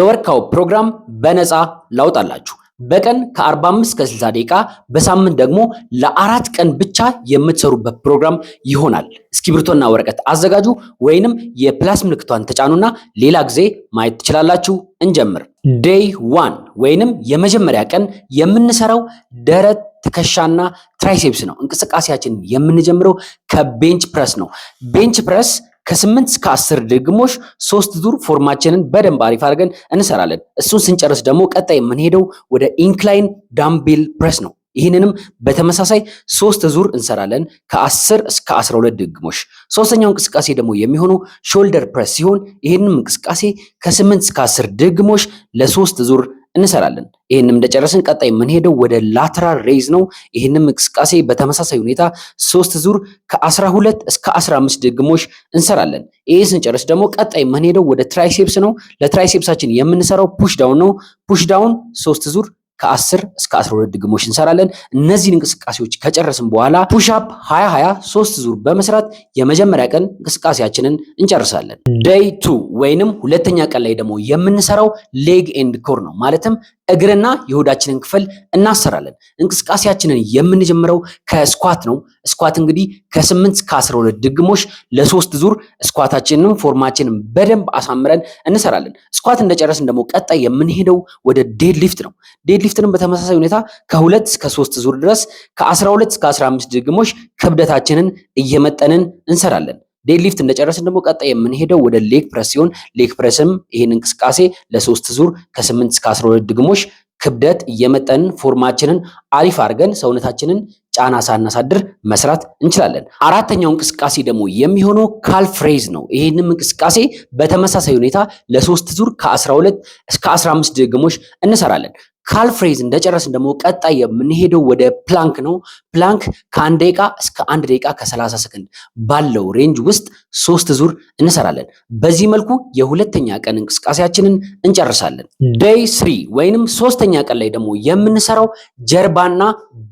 የ workout ፕሮግራም በነፃ ላውጣላችሁ። በቀን ከ45 እስከ 60 ደቂቃ፣ በሳምንት ደግሞ ለ4 ቀን ብቻ የምትሰሩበት ፕሮግራም ይሆናል። እስክሪብቶና ወረቀት አዘጋጁ ወይንም የ plus ምልክቷን ተጫኑና ሌላ ጊዜ ማየት ትችላላችሁ። እንጀምር። Day 1 ወይንም የመጀመሪያ ቀን የምንሰራው ደረት፣ ትከሻና triceps ነው። እንቅስቃሴያችንን የምንጀምረው ከ bench press ነው። Bench press ከ8 እስከ 10 ድግግሞሽ ሶስት ዙር form ኣችንን በደንብ አሪፍ አድርገን እንሰራለን። እሱን ስንጨርስ ደግሞ ቀጣይ የምንሄደው ወደ incline dumbbell press ነው። ይህንንም በተመሳሳይ ሶስት ዙር እንሰራለን ከ10 እስከ 12 ድግግሞሽ። ሶስተኛው እንቅስቃሴ ደግሞ የሚሆነው shoulder press ሲሆን ይህንንም እንቅስቃሴ ከ8 እስከ 10 ድግግሞሽ ለሶስት ዙር እንሰራለን። ይህንም እንደጨረስን ቀጣይ የምንሄደው ወደ lateral raise ነው። ይህንም እንቅስቃሴ በተመሳሳይ ሁኔታ ሶስት ዙር ከ12 እስከ 15 ድግግሞሽ እንሰራለን። ይህ ስንጨርስ ደግሞ ቀጣይ የምንሄደው ወደ triceps ነው። ለ triceps ኣችን የምንሰራው push down ነው። Push down ሶስት ዙር ከ10 እስከ 12 ድግግሞሽ እንሰራለን። እነዚህን እንቅስቃሴዎች ከጨረስን በኋላ push up 20 20 ሶስት ዙር በመስራት የመጀመሪያ ቀን እንቅስቃሴያችንን እንጨርሳለን። Day 2 ወይንም ሁለተኛ ቀን ላይ ደግሞ የምንሰራው leg and core ነው። ማለትም እግርና የሆዳችንን ክፍል እናሰራለን። እንቅስቃሴያችንን የምንጀምረው ከ squat ነው። Squat እንግዲህ ከ8 እስከ 12 ድግግሞሽ ለሶስት ዙር squat ኣችንን form ኣችንን በደንብ አሳምረን እንሰራለን። Squat እንደጨረስን ደግሞ ቀጣይ የምንሄደው ወደ deadlift ነው። Deadlift ንም በተመሳሳይ ሁኔታ ከ2 እስከ 3 ዙር ድረስ ከ12 እስከ 15 ድግግሞሽ ክብደታችንን እየመጠንን እንሰራለን። Deadlift እንደጨረስን ደግሞ ቀጣይ የምንሄደው ወደ leg press ሲሆን leg press ም ይህን እንቅስቃሴ ለሶስት ዙር ከ8 እስከ 12 ድግግሞሽ ክብደት እየመጠንን form ኣችንን አሪፍ አድርገን ሰውነታችንን ጫና ሳናሳድር መስራት እንችላለን። አራተኛው እንቅስቃሴ ደግሞ የሚሆነው calf raise ነው። ይህንም እንቅስቃሴ በተመሳሳይ ሁኔታ ለሶስት ዙር ከ12 እስከ 15 ድግግሞሽ እንሰራለን። Calf raise እንደጨረስን ደግሞ ቀጣይ የምንሄደው ወደ plank ነው። Plank ከ1 ደቂቃ እስከ 1 ደቂቃ ከ30 ሰከንድ ባለው range ውስጥ ሶስት ዙር እንሰራለን። በዚህ መልኩ የሁለተኛ ቀን እንቅስቃሴያችንን እንጨርሳለን። Day 3 ወይንም ሶስተኛ ቀን ላይ ደግሞ የምንሰራው ጀርባና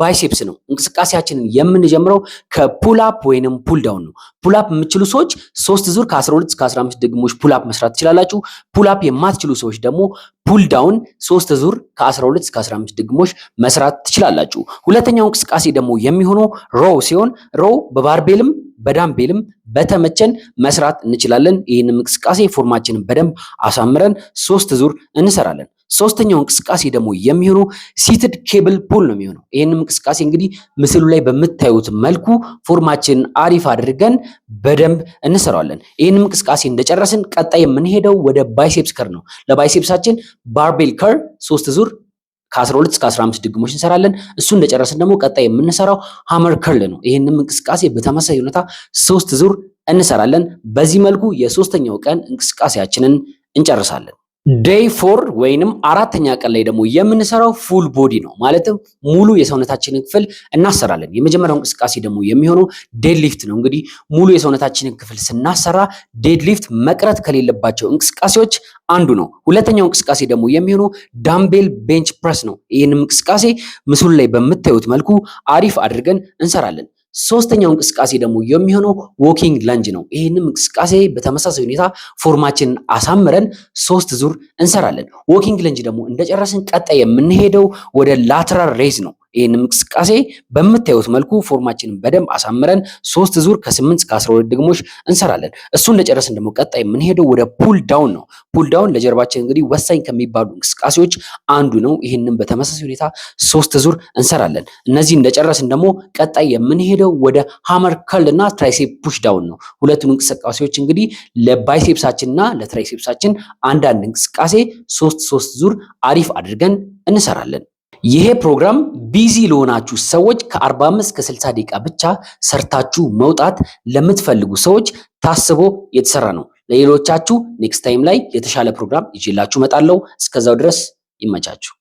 biceps ነው። እንቅስቃሴያችንን የምንጀምረው ከ pull up ወይንም pull down ነው። Pull up የምትችሉ ሰዎች ሶስት ዙር ከ12 እስከ 15 ድግግሞሽ pull up መስራት ትችላላችሁ። Pull up የማትችሉ ሰዎች ደግሞ pull down ሶስት ዙር ከ12 እስከ 15 ድግግሞሽ መስራት ትችላላችሁ። ሁለተኛው እንቅስቃሴ ደግሞ የሚሆነው row ሲሆን row በ barbell ም በ dumbbell ም በተመቸን መስራት እንችላለን። ይህንም እንቅስቃሴ form ኣችንን በደንብ አሳምረን ሶስት ዙር እንሰራለን። ሶስተኛው እንቅስቃሴ ደግሞ የሚሆነው seated cable pull ነው የሚሆነው። ይህንም እንቅስቃሴ እንግዲህ ምስሉ ላይ በምታዩት መልኩ form ኣችንን አሪፍ አድርገን በደንብ እንሰራዋለን። ይህንም እንቅስቃሴ እንደጨረስን ቀጣይ የምንሄደው ወደ biceps curl ነው። ለ biceps ኣችን barbell curl ሶስት ዙር ከ12 እስከ 15 ድግግሞሽ እንሰራለን። እሱ እንደጨረስን ደግሞ ቀጣይ የምንሰራው hammer curl ነው። ይህንም እንቅስቃሴ በተመሳሳይ ሁኔታ ሶስት ዙር እንሰራለን። በዚህ መልኩ የሶስተኛው ቀን እንቅስቃሴያችንን እንጨርሳለን። Day 4 ወይንም አራተኛ ቀን ላይ ደግሞ የምንሰራው full body ነው። ማለትም ሙሉ የሰውነታችንን ክፍል እናሰራለን። የመጀመሪያው እንቅስቃሴ ደግሞ የሚሆነው deadlift ነው። እንግዲህ ሙሉ የሰውነታችንን ክፍል ስናሰራ deadlift መቅረት ከሌለባቸው እንቅስቃሴዎች አንዱ ነው። ሁለተኛው እንቅስቃሴ ደግሞ የሚሆነው dumbbell bench press ነው። ይህንም እንቅስቃሴ ምስሉ ላይ በምታዩት መልኩ አሪፍ አድርገን እንሰራለን። ሶስተኛው እንቅስቃሴ ደግሞ የሚሆነው walking lunge ነው። ይህንም እንቅስቃሴ በተመሳሳይ ሁኔታ form ኣችንን አሳምረን ሶስት ዙር እንሰራለን። Walking lunge ደግሞ እንደጨረስን ቀጣይ የምንሄደው ወደ lateral raise ነው። ይህንም እንቅስቃሴ በምታዩት መልኩ form ኣችንን በደንብ አሳምረን ሶስት ዙር ከ8 እስከ 12 ድግግሞሽ እንሰራለን። እሱ እንደጨረስን ደግሞ ቀጣይ የምንሄደው ወደ pull down ነው። Pull down ለጀርባችን እንግዲህ ወሳኝ ከሚባሉ እንቅስቃሴዎች አንዱ ነው። ይህንም በተመሳሳይ ሁኔታ ሶስት ዙር እንሰራለን። እነዚህ እንደጨረስን ደግሞ ቀጣይ የምንሄደው ወደ hammer curl እና tricep push down ነው። ሁለቱን እንቅስቃሴዎች እንግዲህ ለ biceps ኣችን እና ለ triceps ኣችን አንዳንድ እንቅስቃሴ ሶስት ሶስት ዙር አሪፍ አድርገን እንሰራለን። ይሄ ፕሮግራም busy ለሆናችሁ ሰዎች፣ ከ45 እስከ 60 ደቂቃ ብቻ ሰርታችሁ መውጣት ለምትፈልጉ ሰዎች ታስቦ የተሰራ ነው። ለሌሎቻችሁ next time ላይ የተሻለ ፕሮግራም ይዤላችሁ እመጣለሁ። እስከዛው ድረስ ይመቻችሁ።